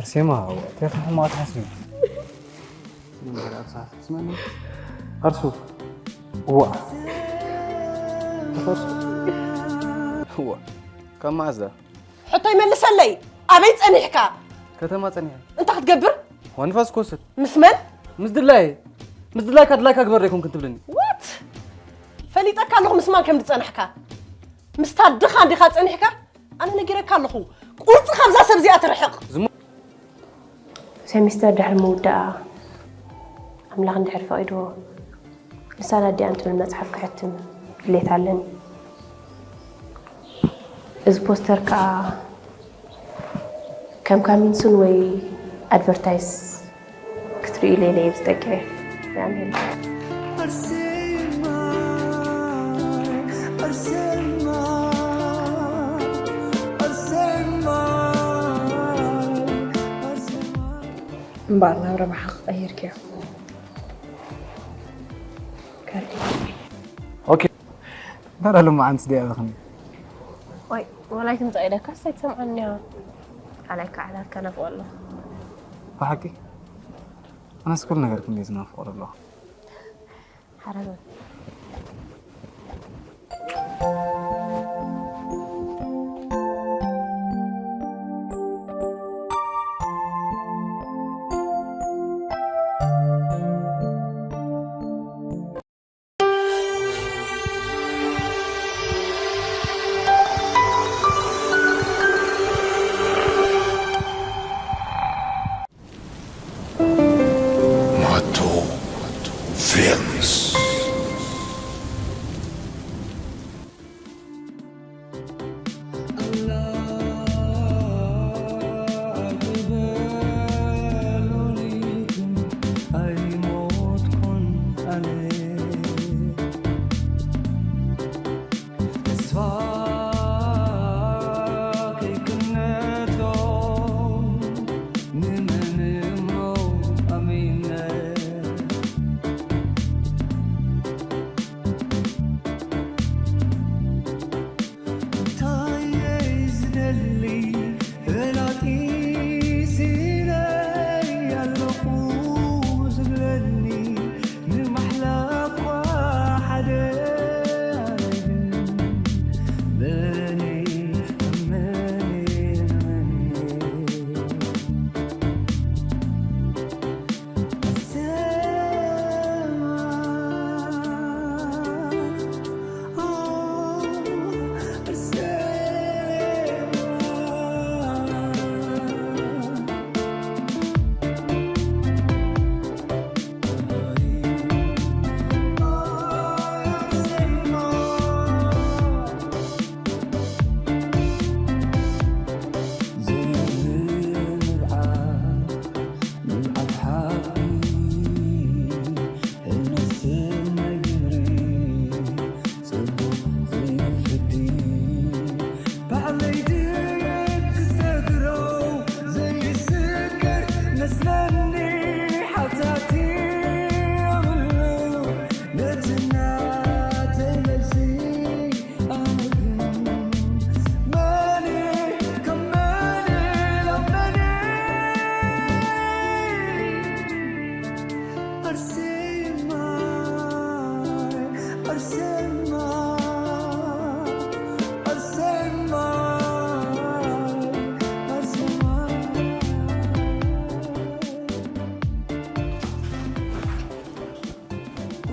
ኣርሴማ፣ እንታይ ከም ሕማቕ ትሓስቢ? ኣርሱ፣ እዋ። እዋ። ካብ መዓዝ ደኣ? ሕቶ ይመልሰለይ። ኣበይ ጸኒሕካ? ከተማ ጸኒሐ። እንታይ ክትገብር? መንፈስ ክወስድ። ምስ መን? ምስ ድላየ። ምስ ድላይካ ድላይካ ግበር ዶ ኣይኮንክን ትብለኒ? ዋት? ፈሊጠካ ኣለኹ ምስ ማን ከም ዝጸናሕካ። ምስታ ድኻ እንዲኻ ጸኒሕካ? ኣነ ነጊረካ ኣለኹ። ቁርጺ ካብዛ ሰብ እዚኣ ትርሕቕ። ዝሙ- ሴሚስተር ድሕሪ ምውዳኣ፣ ኣምላኽ እንድሕር ፈቒድዎ፣ ልሳን ኣዲኣን ትብል መጽሓፍ ክሕትም ድሌት ኣለኒ። እዚ ፖስተር ከኣ ከም ካሚንሱን ወይ ኣድቨርታይዝ ክትርእዩለይ ኢለ እየ ዝጠቅዕ። ኣሜን። እምበኣር ናብ ረብሓ ክቐይርክዮ። ከርኢ። ኦኬ። እንታይ ደኣ ሎማዓንቲ ድኣ ኢኺ? ዋይ፣ ወላ ኣይትምጻእ ኢለካስ ኣይትሰምዓንያ። ሓላይካ ዓላልካ ናፍቖ ኣለኹ። ብሓቂ? ኣነስ ኩሉ ነገርኪ እንድየ ዝናፍቖ ዘለኹ። ሓራይ በል። ማቶ ፊልምስ።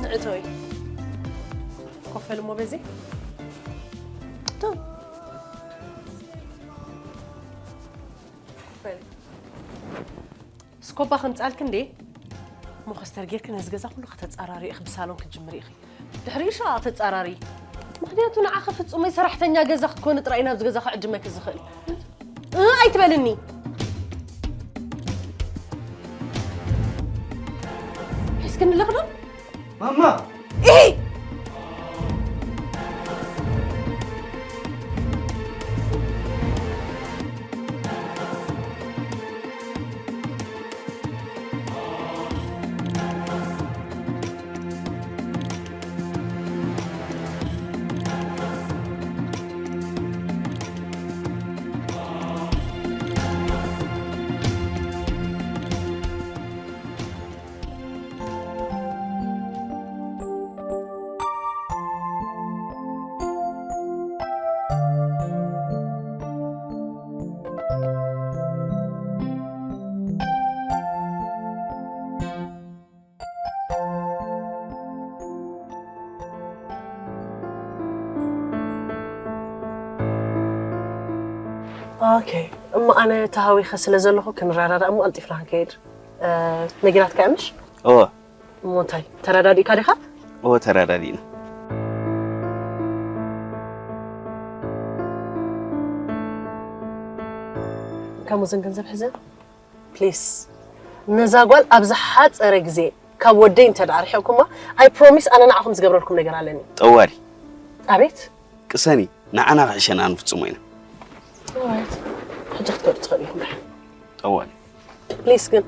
ንእቶይ ኮፍ በል እሞ በዚ። ቱ። ኮፍ በል። ስኮባ ከምጻልክ እንዴ? መኸስተር ጌርክ ነዚ ገዛ ኩሉ ከተጻራሪ ኢኺ፣ ብሳሎን ክትጅምሪ ኢኺ። ድሕሪኡ ሸቓቕ ተጻራሪ። ምኽንያቱ ንዓኺ ፍጹመይ ሰራሕተኛ ገዛ ክትኮኒ ጥራይ ናብዚ ገዛ ክዕድመኪ ዝኽእል። እ፣ ኣይትበልኒ። ሒዝክኒ ኣለኺ ዶ? ማማ! ኢሂ! ኦኬ፣ እሞ ኣነ ተሃዊኸ ስለ ዘለኹ ክንረዳዳእ እሞ ቀልጢፍና ክንከይድ። እ፣ ነጊራትካ እያ ምሽ? እወ። እሞ እንታይ፣ ተረዳዲእካ ዲኻ? እወ፣ ተረዳዲእና። ከምኡ ዘን ገንዘብ ሕዘ ፕሊስ። ነዛ ጓል ኣብ ዝሓጸረ ግዜ ካብ ወደይ እንተ ደኣ ርሒቕኩማ፣ ኣይ ፕሮሚስ ኣነ ንዓኹም ዝገብረልኩም ነገር ኣለኒ። ጠዋሊ። ኣቤት። ቅሰኒ፣ ንዓና ክሕሸና ንፍጽሞ ኢና። ኦራይት። ሕጂ ክትከዱ ትኽእሉ ኢኹም ደሓን። ጠዋሊ። ፕሊስ ግን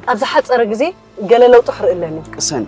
ኣብ ዝሓጸረ ግዜ ገለ ለውጢ ክርኢ ኣለኒ። ቅሰኒ።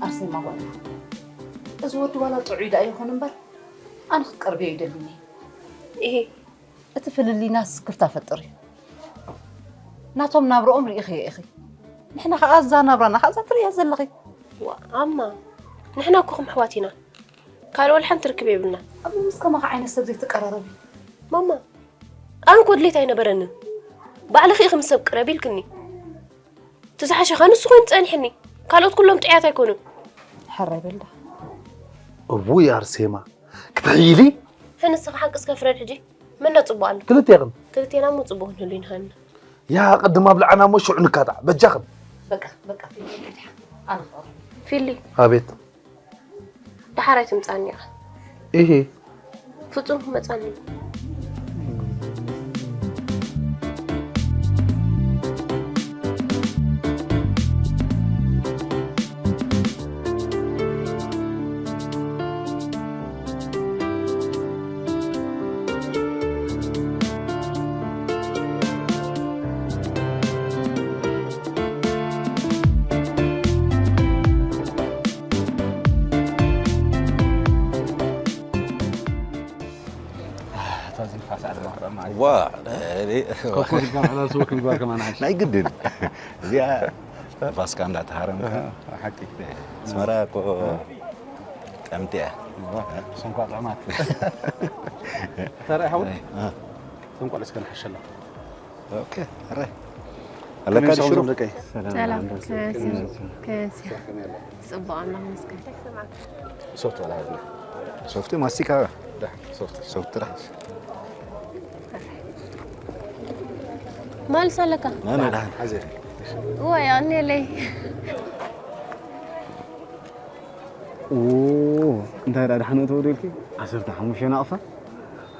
ኣርሴማ ጓል፣ እዚ ወዲ ዋላ ጥዑይ ደኣ ይኹን እምበር፣ ኣነ ክትቀርብዮ ይደልኒ። እሄ፣ እቲ ፍልልይና ስክፍታ ፈጥር እዩ። ናቶም ናብርኦም ርኢኽዮ ኢኺ። ንሕና ኸኣ እዛ ናብራና ኸኣ እዛ ትርእያ ዘለኺ። ዋ፣ ኣማ፣ ንሕና እኮ ከም ኣሕዋት ኢና። ካልእ ወላ ሓንቲ ርክብ የብልና። ኣብ ምስ ከማኻ ዓይነት ሰብ ዘይትቀራረቢ። ማማ፣ ኣነ እኮ ድሌት ኣይነበረንን። ባዕልኺ ኢኺ ምስ ሰብ ቅረቢ ኢልክኒ። እቲ ዝሓሸኻ ንሱ ኮይኑ ጸኒሕኒ። ካልኦት ኩሎም ጥዑያት ኣይኮኑን። ሕራይ በል ደኣ። እውይ ኣርሴማ፣ ክትሕይሊ? ንስኻ ሓቂ እስከ ፍረድ ሕጂ። መን ዶ ጽቡቕ ኣሎ? ክልቴኽን። ክልቴና እሞ ጽቡቕ ክንህሉ ኢና። ያ ቅድም ኣብልዓና እሞ ሽዑ ንካታዕ። በጃኽን። በቃ፣ በቃ፣ ፊሊ፣ ኣነ ክቐርብ። ፊሊ። ኣቤት። ደሓር ኣይትምጻኒ ኢኻ። ኢሂ። ፍጹም ክመጻኒ። እታ ዝንፋስ ዓድማ ክጥዕማ። ዋ፣ እ፣ ኮኮ ኢልካ ምዕላል ስወክ ምግባር ከማን ሓሽ። ናይ ግድን። እዚኣ ንፋስካ እንዳተሃረምካ። ሓቂ። ኣስመራ እኮ ጠምቲ እያ። ዋ፣ ሰንኳ ጥዕማት። ተራይ ሓውል? እ። ሰንኳ ለስከ ንሓሸላ። ኦኬ፣ ኣረ። ኣለካ ከመይ ድሽሩ? ሰላም ደቀይ? ሰላም፣ ሰላም። ከመይ፣ ከመይ፣ ከመይ። ጽቡቕ፣ ኣምላኽ ይመስገን። ሶፍት ወላ ሃብና። ሶፍት ማስቲካ? ዳ፣ ሶፍት። ሶፍት ዳ። ማልስ ኣለካ? ና፣ ና፣ ዳ። ሓዘ። ወይ፣ ኣኔለይ። ኦ፣ እንታይ ደኣ ደሓን እተው ደልኪ? ዓሰርተ ሓሙሽተ ናቕፋ?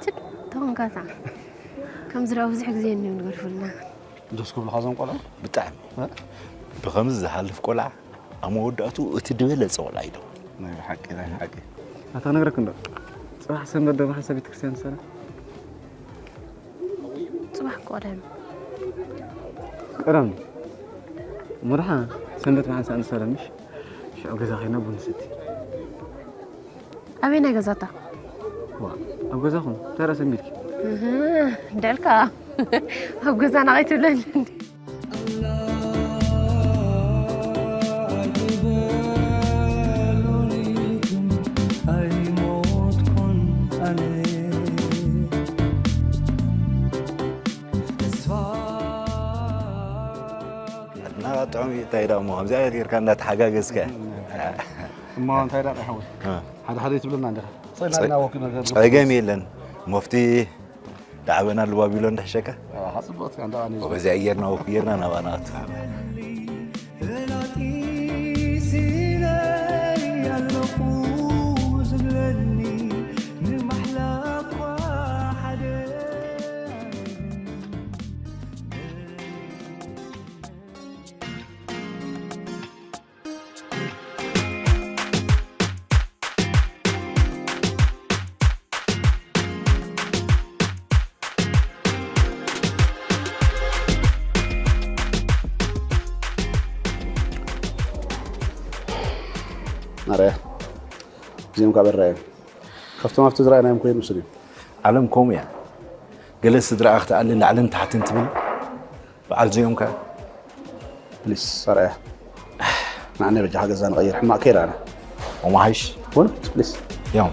ችድ፣ ተኾንካታ። ከምዚ ደኣ ብዙሕ ግዜ እኒኦ ንገድፉልና። ደስ ክብሉኻ እዞም ቆልዑ? ብጣዕሚ። እ? ብኸምዚ ዝሓልፍ ቆልዓ ኣብ መወዳእትኡ እቲ ዝበለጸ ቆልዓ እዩ ደው። ናይ ብሓቂ፣ ናይ ብሓቂ። ኣታ ነግረክ እንዶ፣ ጽባሕ ሰንበት ዶ ብሓንሳብ ቤተክርስትያን ትሰራ? ጽባሕ እኮ ቀዳም። ቀዳም። እሞ ደሓ ሰንበት ብሓንሳብ ንሰረ ምሽ? ሽዑ ገዛ ኸይና ቡን ንሰቲ። ኣበየናይ ገዛታ? ዋ፣ ኣብ ገዛኹም? እንታይ ርኣሰ ሚልኪ? እህ፣ ደልካ። ኣብ ገዛና ኸይትብለኒ እንዴ? ኣይሞትኩን ኣነ። እና ጥዑም እዩ። እንታይ ደኣ እሞ ከምዚኣ ጌርካ እንዳተሓጋገዝካ። እሞ እንታይ ደኣ ይሓውስ? እ። ሓደ ሓደ ትብለና እንዲኻ። ጸ-፣ ጸገም የለን። ሞፍቲ ዳዕበና ኣሉ ባቢሎን ድሕሸካ። እ፣ ሓጽብቕትካ እንዳ ኣነ። በዚኣ ጌርና ወክ ጌርና ናባና ኣቱ። ኣርኣያ። እዚኦም ካብ ኣርኣያ እዮም። ካብቶም ኣብቲ ዝረኣናዮም ኮይኖም ስድዮም። ዓለም ከምኡ እያ። ገለ ስድራኣ ክትኣሊ ላዕልን ታሕትን ትብል። በዓል እዚኦም ከ? ፕሊስ፣ ኣርኣያ። ንዓና በጃኻ ገዛ ንቐይር፣ ሕማቕ ከይረኣና። ኦማሃይሽ? ወንድ፣ ፕሊስ። እዮም።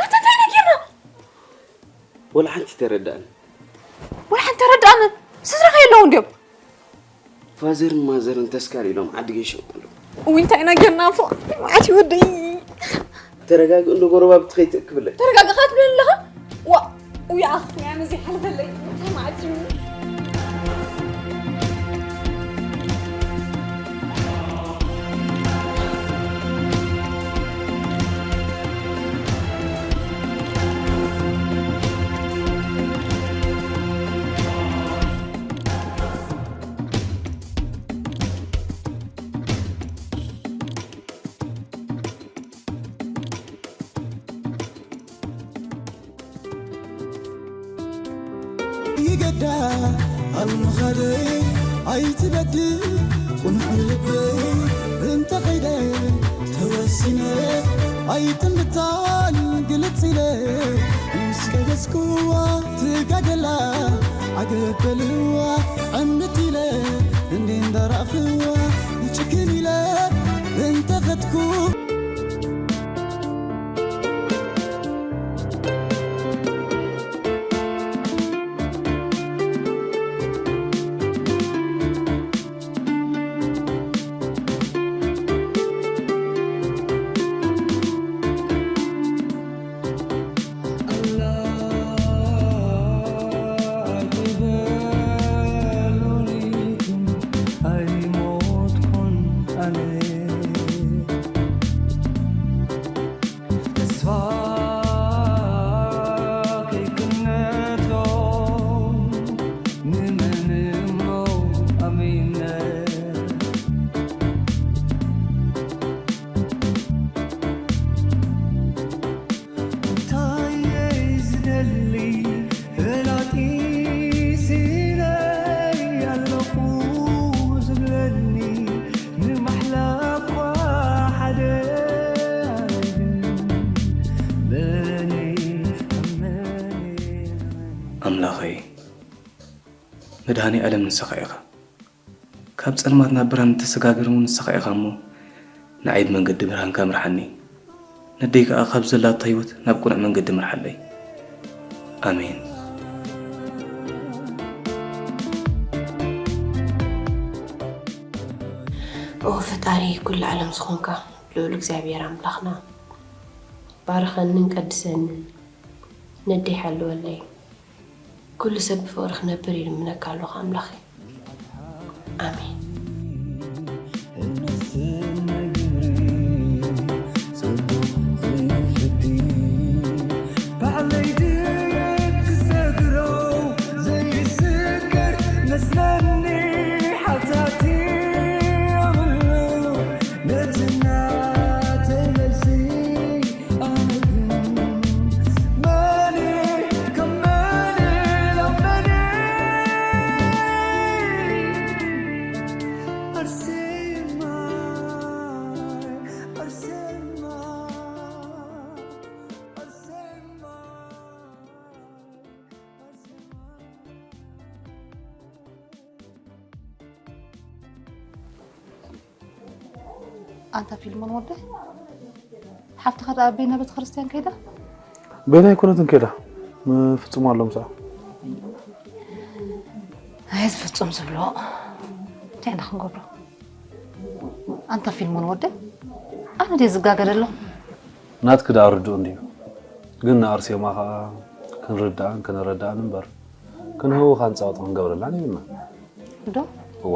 ኣታ እንታይ ነጊርና? ወላ ሓንቲ ተረዳእን። ወላ ሓንቲ ተረዳእን። ስድራኸ የለውን ድዮም? ፋዘርን ማዘርን ተስካር ኢሎም ዓዲ ገይሾም ኣለዉ። እውይ እንታይ ነጊርና ፎ። መዓት ይወደይ። ተረጋግእ እንዶ ጎረባብቲ ከይትእክብለይ። ተረጋግእ ክትብል ኣለኻ? ዋ፣ ውይ ኣኽ፣ ውይ ኣነ ዘይሓልፈለይ። እንታይ መዓት እዩ? ይገዳ ኣልምኻደይ ኣይትበድል ጽኑዕ ልበይ እንተኸይደ ተወሲነ ኣይጥምታን ግልጽ ኢለ ምስ ገለጽክዋ ትጋደላ ኣገበልዋ ዕምት ኢለ እንዴ እንዳራእኽዋ ይጭክን ኢለ እንተኸድኩ ኣምላኸይ፣ መድሃኔ ኣለም ንስኻ ኢኻ። ካብ ጸልማት ናብ ብርሃን እተሰጋግር እውን ንስኻ ኢኻ እሞ፣ ንዓይ ብመንገዲ ብርሃንካ ምርሓኒ። ነደይ ከኣ ካብ ዘላቶ ህይወት ናብ ቅኑዕ መንገዲ ምርሓለይ። ኣሜን። ኦ ፈጣሪ ኩሉ ዓለም ዝኾንካ ልዑል እግዚኣብሔር ኣምላኽና፣ ባርኸንን ቀድሰንን፣ ነደይ ሓልወለይ። ኩሉ ሰብ ብፍቕሪ ክነብር ይልምነካ ኣለኹ ኣምላኸይ። ኣሜን። ኣንታ ፊልሞን ወደይ፣ ሓፍትኻ ደኣ በይና ቤተ ክርስቲያን ከይዳ? በይና ኣይኮነትን ከይዳ፣ ፍጹም ኣሎ ምሳኣ። ኣይ፣ እዚ ፍጹም ዝብሎ እንታይ ኢና ክንገብሮ? ኣንታ ፊልሞን ወደይ፣ ኣነ ድየ ዝጋገ ዘሎ? ናትኪ ደኣ ርዱእ እንድዩ፣ ግን ንኣርሴማ ኸኣ ክንርድኣን ከነረድኣን እምበር፣ ክንህውኻን ጸቕጢ ክንገብረላን የብልናን። ዶ? እወ።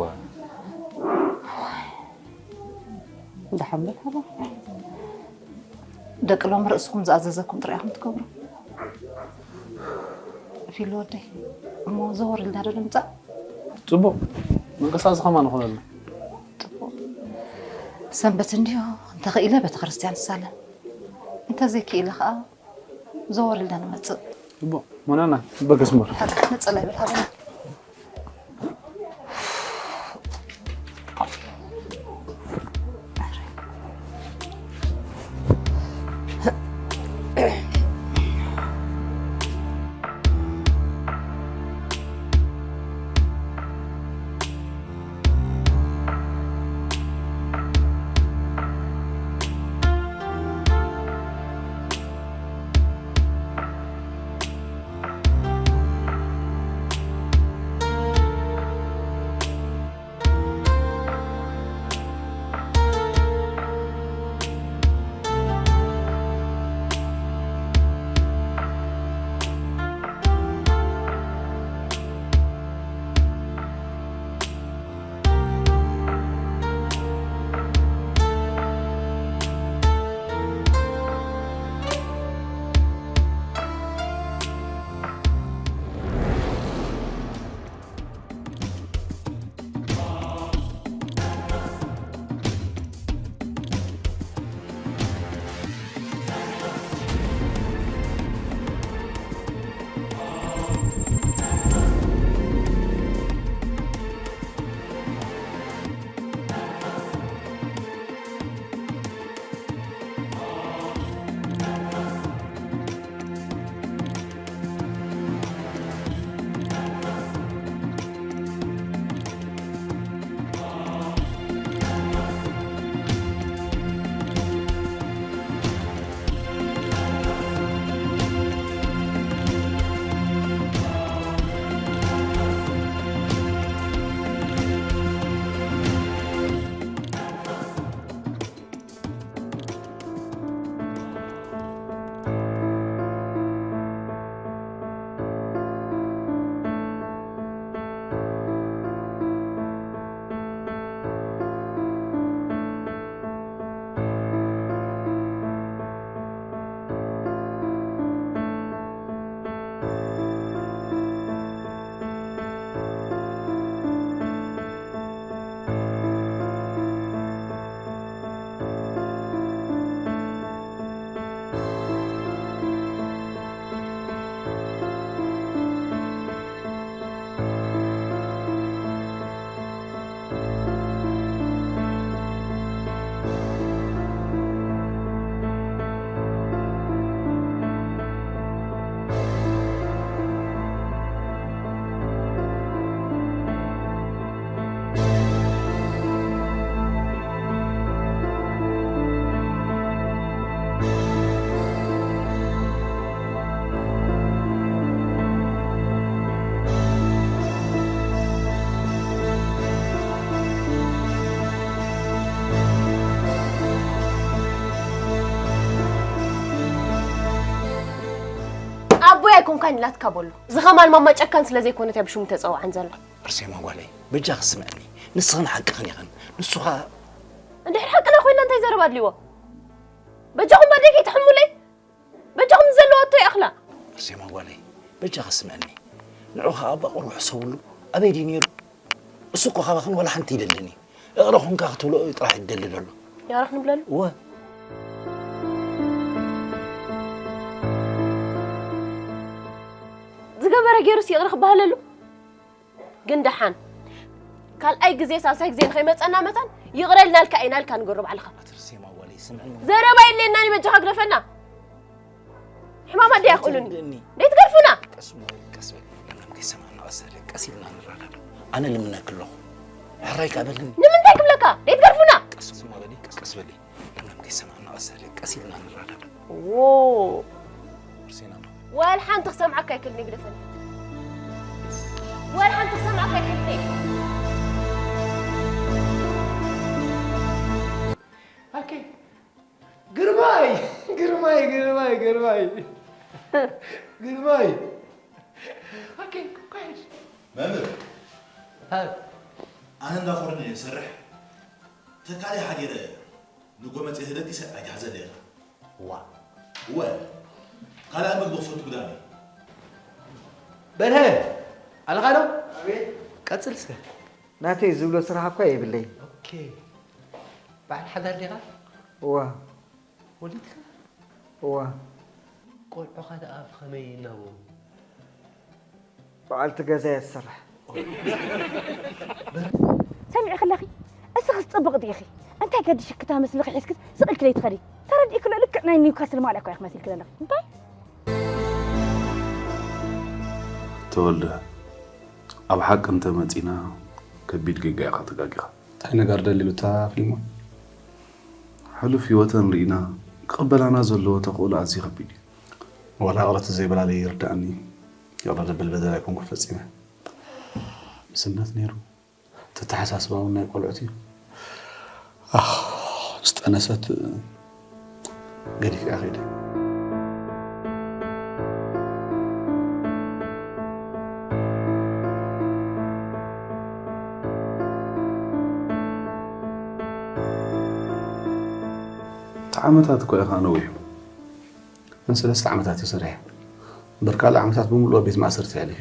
ደሓን በል ሓባ። ደቂ ሎሚ ርእስኹም ዝኣዘዘኩም ጥራይ ኢኹም ትገብሩ። ፊሎ ወደይ፣ እሞ ዘወር ኢልና ዶ ንምጻእ? ጽቡቕ። ምንቅስቓስ ኸማን ንኾነልና። ጽቡቕ። ሰንበት እንድዩ፣ እንተኽኢለ ቤተ ክርስቲያን እሳለም። እንተዘይክኢለ ኸኣ ዘወር ኢልና ንመጽእ። እቦ፣ ሞናና፣ በገስ መር። ነጸላ ይበል ሃበና። ኣቦይ ኣይኮንካን ኢላትካ በሎ። እዚ ኸማን ማማ ጨካን ስለ ዘይኮነት እያ ብሽሙ ተጸውዓን ዘላ። ኣርሴማ ጓለይ፣ በጃኺ ስምዕኒ። ንስኽን ሓቅኽን ኢኽን። ንሱ ኸኣ እንድሕር ሓቅና ኮይና እንታይ ዘረባ ኣድልይዎ? በጃኹም ባደይ ከይትሕሙለይ። በጃኹም ዘለዋቶ ይኣኽላ። ኣርሴማ ጓለይ፣ በጃኺ ስምዕኒ። ንዑ ኸኣ ኣባ ቁሩብ ሕሰብሉ። ኣበይ ድዩ ነይሩ? እሱ እኮ ካባኽን ዋላ ሓንቲ ይደልን እዩ። እቕረ ኹንካ ክትብሎ እዩ ጥራሕ ይደሊ ዘሎ። ይቕረ ክንብለሉ? እወ። ዝገበረ ገይሩስ ይቕረ ክበሃለሉ? ግን ደሓን ካልኣይ ግዜ ሳልሳይ ግዜ ንኸይመጸና መታን ይቕረ ኢልናልካ ኢና ኢልካ ንገሮ ባዕልኻ። ኣርሴማ ጓለይ፣ ስምዕኒ። ዘረባ የድልየናን እዩ፣ በጃኻ ግደፈና። ሕማማት ድኣ የኽእሉኒ። ትልምደኒ። ደይትገርፉና። ቀስ በል፣ ቀስ በል። ለምለም ከይሰምዓና፣ ቀስ በል። ቀስ ኢልና ንረዳዳ። ኣነ ልምነኪ ኣለኹ። ሕራይ ከኣ በልኒ። ንምንታይ ክብለካ? ደይትገርፉና። ቀስ በል፣ ቀስ በል። ግርማይ ግርማይ ግርማይ ግርማይ ግርማይ። ኦኬ፣ ኳይሽ። መምህር፣ ሃብ ኣነ እንዳ ፎርኒ እየ ዝሰርሕ። ተካሊ ሓዲረ ንጎ መፅእ ተደቂሰ ኣይትሓዘለ ኢኻ። ዋ እወ፣ ካልኣይ ምግቢ ክፈቱ ግዳም እዩ። በርሀ ኣለኻ ዶ? ቀፅል እስከ። ናተይ ዝብሎ ስራሕ እኳ የብለይ። ኦኬ፣ በዓል ሓዳር ዲኻ? እዋ ወሊድካ? እዋ ቆልዑኻ ደኣ ብኸመይ እናበሉ? በዓልቲ ገዛ እያ ትሰርሕ። ሰሚዕኺ ኣለኺ? እስኺስ ጽብቕቲ ኢኺ። እንታይ ከድሽኪ እታ ምስልኺ ሒዝኪ ስቕ ኢልኪ ለይትኸዲ? ተረዲእክሎ ልክዕ ናይ ኒውካስል ማልያ እኮ ኢኺ መሲልኪ ዘለኺ። እንታይ? ተወልደ፣ ኣብ ሓቂ እንተመጺና ከቢድ ጌጋ ኢኻ ተጋጊኻ። እንታይ ነጋር ደሊሉ እታ ፊልሞን? ሕሉፍ ህይወተን ርኢና ክቕበላና ዘለዎ ተኽእሎ ኣዝዩ ከቢድ እዩ። ዋላ ይቕረ ተዘይበላለ ይርድኣኒ እዩ። ይቕረ ዘብል በደል ኣይኮንኩን ፈጺመ። ምስነት ነይሩ። እቲ ኣተሓሳስባ እውን ናይ ቆልዑት እዩ። ኣኽ፣ ምስ ጠነሰት ገዲፈያ ከይደ። ዓመታት እኮ ኢኻ ነዊሑ። ንሰለስተ ዓመታት እየ ሰሪሐ። እምበር ካልእ ዓመታት ብምሉእ ኣብ ቤት ማእሰርቲ ኣሕሊፈ።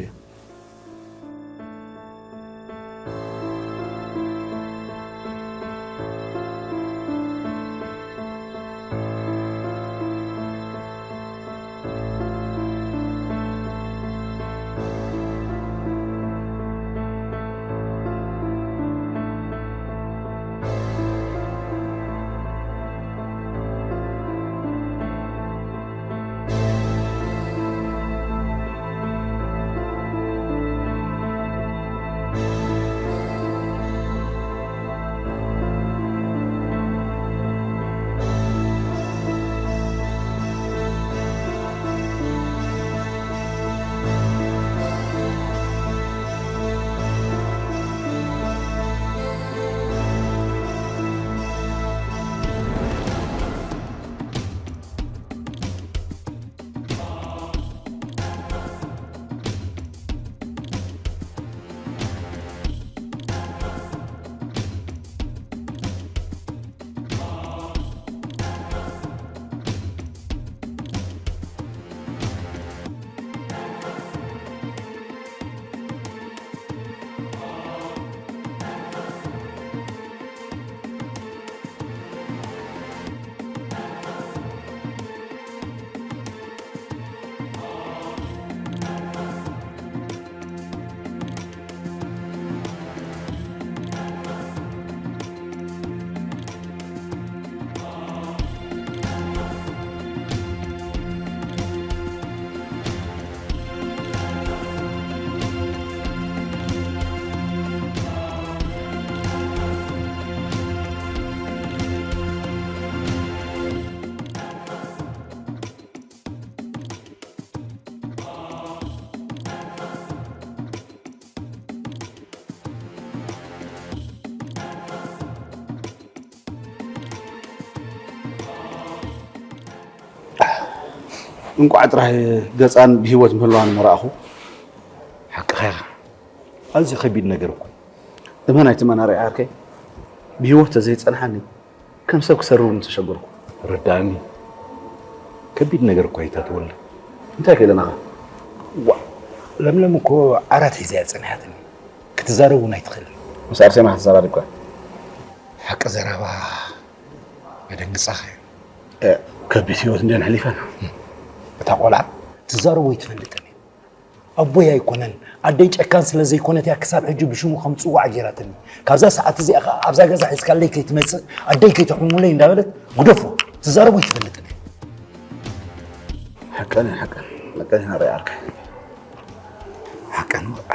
እንቋዕ ጥራሕ ገጻን ብህይወት ምህላዋን ምረኣኹ። ሓቅኻ ኢኻ። ኣዝዩ ከቢድ ነገር እኮ እዩ። እመን ኣይትመን ኣርኣያ ዓርከይ፣ ብህይወት ተዘይጸንሓኒ ከም ሰብ ክሰርብ ምተሸገርኩ። ርድኣኒ። ከቢድ ነገር እኮ እዩ እታ ተወልደ። እንታይ ከይለናኻ? ዋእ፣ ለምለም እኮ ዓራት ሒዛ እያ ጸኒሓትኒ። ክትዛረብ እውን ኣይትኽእልን። ምስ ኣርሴማ ተዘራሪብካ? ሓቂ ዘረባ የደንግጻኻ እዩ። እ፣ ከቢድ ህይወት እንድየን ኣሕሊፈን። እታ ቆልዓ ትዛረቦ ኣይትፈልጥን እያ። ኣቦይ ኣይኮነን፣ ኣደይ ጨካን ስለ ዘይኮነት እያ ክሳብ ሕጂ ብሽሙ ከም ጽዋዕ ገይራትኒ። ካብዛ ሰዓት እዚኣ ኸኣ ኣብዛ ገዛ ሒዝካለይ ከይትመጽእ፣ ኣደይ ከይተሕሙለይ እንዳበለት ግደፎ። ትዛረቦ ኣይትፈልጥን እያ። ሓቀን ሓቀን ሓቀን ኢና ርኣርካ። ሓቀን ወርዓ።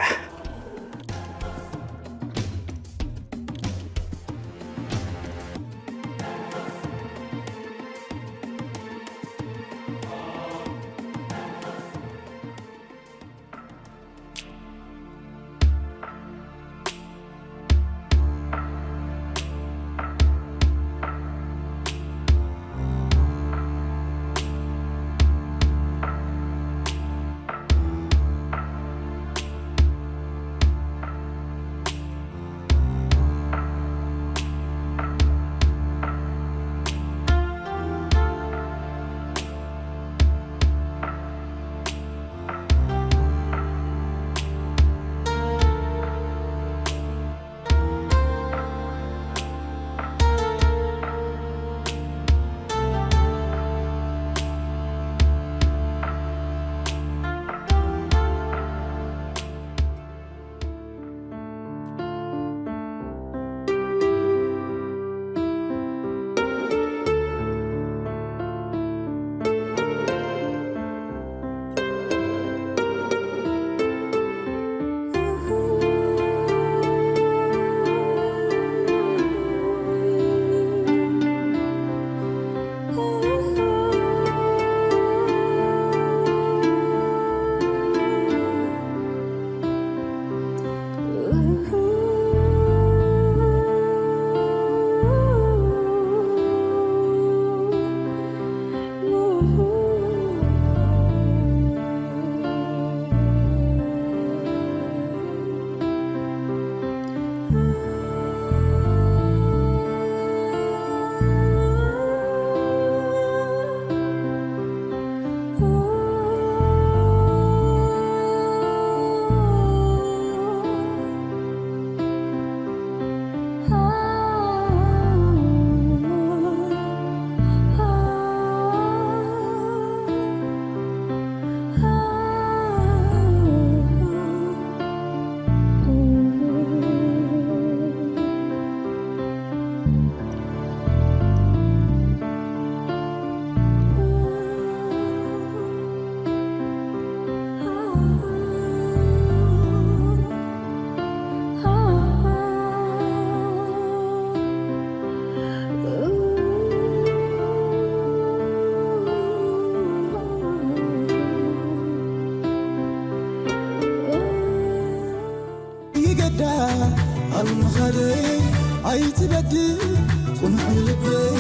ጽኑዕ ልበይ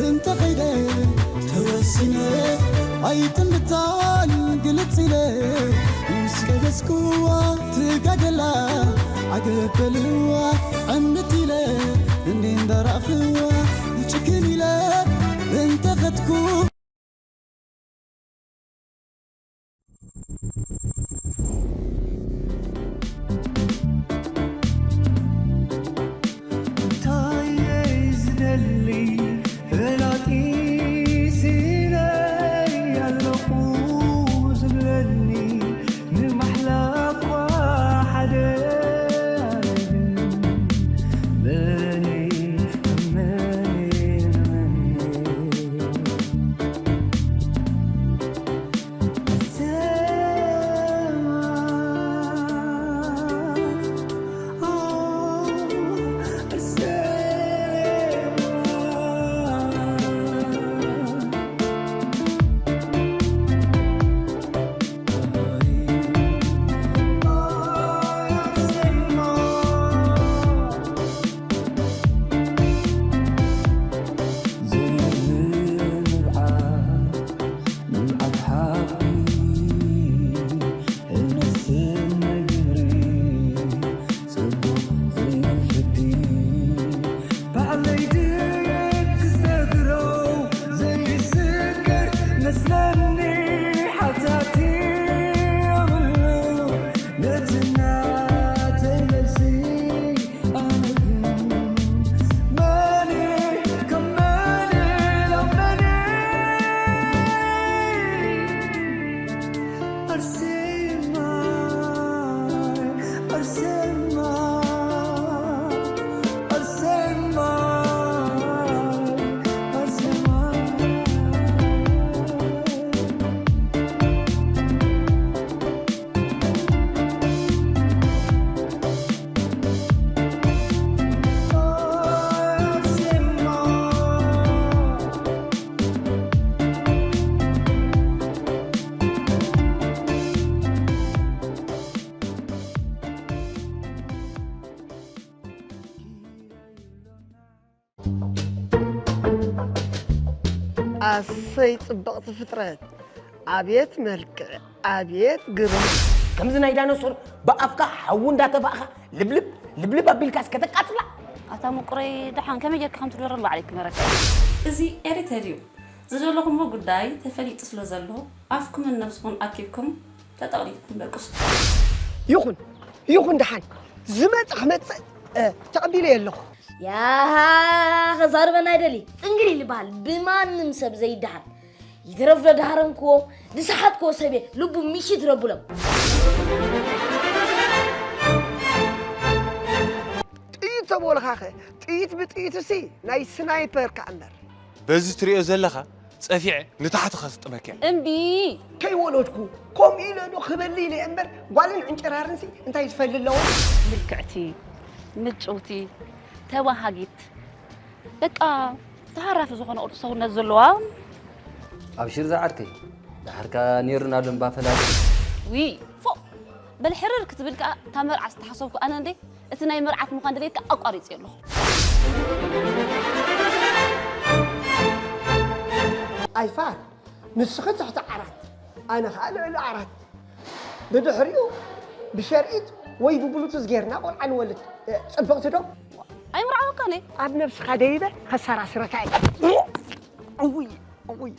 እንተኸይደ ተወሲነ ኣይጥምታን ግልጽ ኢለ ምስ ገለጽኩዋ ትጋደላ ኣገበልዋ ዕምት ኢለ እንዴ እንዳራእኽዋ ጭክን ኢለ እንተኸድኩ እንታይ እየ ዝደሊ ፈላጢ ስኢነይ ኣለኹ ዝብለኒ ንማሕላ እኳ ሓደ ኣይብልን መን መን መን ኣሰይ ጽብቕቲ ፍጥረት! ኣብየት መልክዕ! ኣብየት ግርማ! ከምዚ ናይ ዳይኖሶር ብኣፍካ ሓዊ እንዳተፋእኻ ልብልብ ልብልብ ኣቢልካስ ከተቃጽላ? ኣታ ምቁረይ ደሓን ከመይ ጌርካ ከም ትድወረሉ ባዕለይ ክመረካ። እዚ ኤሪተል እዩ። ዝደለኹምዎ ጉዳይ ተፈሊጡ ስለ ዘሎ ኣፍኩምን ነብስኹን ኣኪብኩም ተጠቕሊልኩም ደቅሱ። ይኹን ይኹን ደሓን ዝመጽእ ክመጽእ ተቐቢለዮ ኣለኹ። ያሃ ከዛርበና ኣይደሊ ጽንግል ይልበሃል ብማንም ሰብ ዘይደሃል ይትረፍ ዶ ደሃረምክዎ ዝሰሓትክዎ ሰብየ ልቡ ምሽት ረብሎም። ጥይት ተበልኻኸ ጥይት ብጥይትሲ ናይ ስናይፐር ከኣ እምበር። በዚ ትሪኦ ዘለኻ ጸፊዐ ንታሕቲ ከስጥመካ እየ። እምቢ። ከይወለድኩ ከምኡ ኢለ ዶ ክበሊ ኢለ እየ እምበር ጓልን ዕንጭራርንሲ እንታይ ዝፈሊ ኣለዎ። ምልክዕቲ፣ ምጭውቲ፣ ተባሃጊት በቃ ተሃራፊ ዝኾነ ቅርጺ ሰውነት ዘለዋ። ኣብሽር ዝዓርከይ፣ ደሓር ከኣ ኔርና ዶ እምባ ፈላልይ። ውይ ፎእ በል ሕርር ክትብል ከኣ እታ መርዓ ዝተሓሰብኩ ኣነ እንድየ። እቲ ናይ መርዓት ምዃን ድሌትካ ኣቋሪጸዮ ኣለኹ። ኣይፋል ንስኺ ትሕቲ ዓራት ኣነ ኸኣ ልዕሊ ዓራት ብድሕሪኡ ብሸርኢት ወይ ብብሉቱዝ ጌርና ቆልዓ ንወልድ። ጽብቕቲ ዶ? ኣይምርዓወካን እየ። ኣብ ነብስኻ ደይበ ከሰራስረካ እየ። እውይ እውይ።